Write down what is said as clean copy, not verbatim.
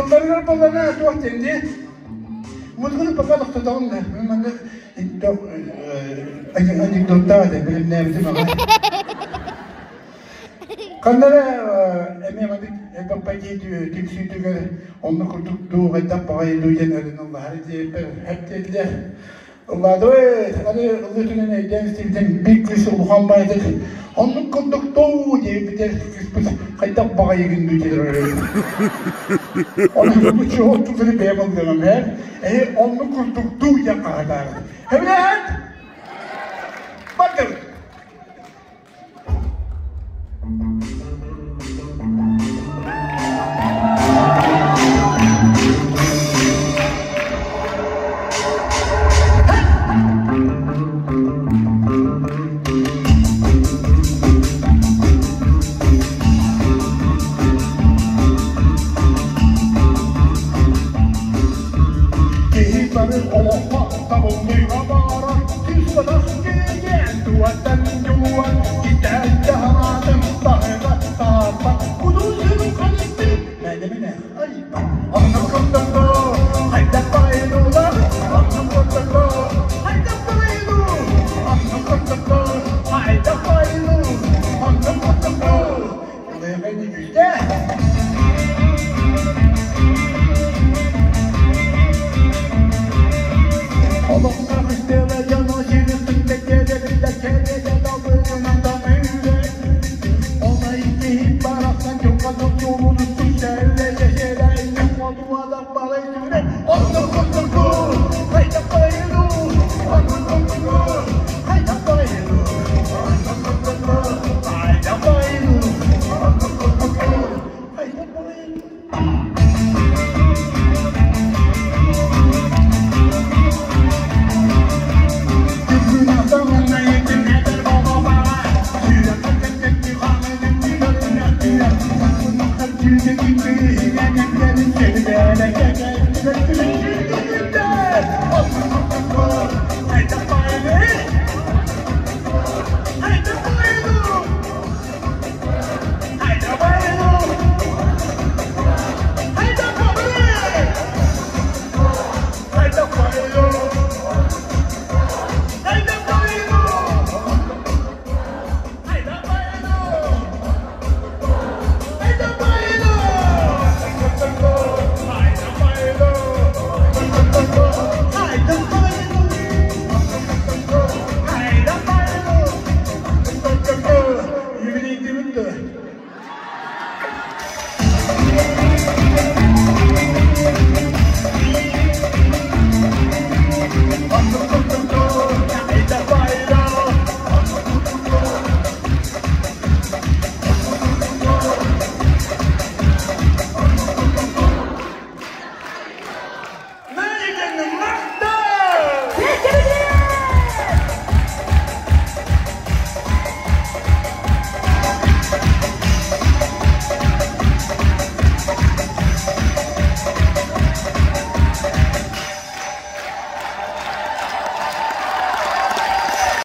Тылларыгар буоллаҕына туох диэн дии? Музыканы пока тохтотоҕун да. Манна анекдоттаах этэ, билимнээбитим аҕай. Ханна эрэ эмиэ маннык элбэх түмсүүтүгэр онно курдук дуу хайдах баҕайы дуу диэн өрүн ыллаһар диэбиппэр һэп диэтилэр. Ыллаатыбыт, аны ыллыытынан өйдөөн истибитим биир кыыс улахан баайдык оннук курдук дуу диэбитэ кыыспыт хайдах баҕайыгын дуу диэн Ону бу чуһуоттулары бэйэм ыллыам эр эһи оннук курдук дуу диэн хаһытаарыт. Эбилээт! Бардыбыт! Киһи бары олоххо табыллыыга баҕарар, кыыспатах киһи туоттан дьулуһан, китээн хараатын таһыга таһаарбат, кудуусун халыттыы мэнэминэ айба. Онно курдук хайдах байылуулар, онно курдук хайдах байылуу, онно курдук хайдах байылуу, онно курдук Thank you.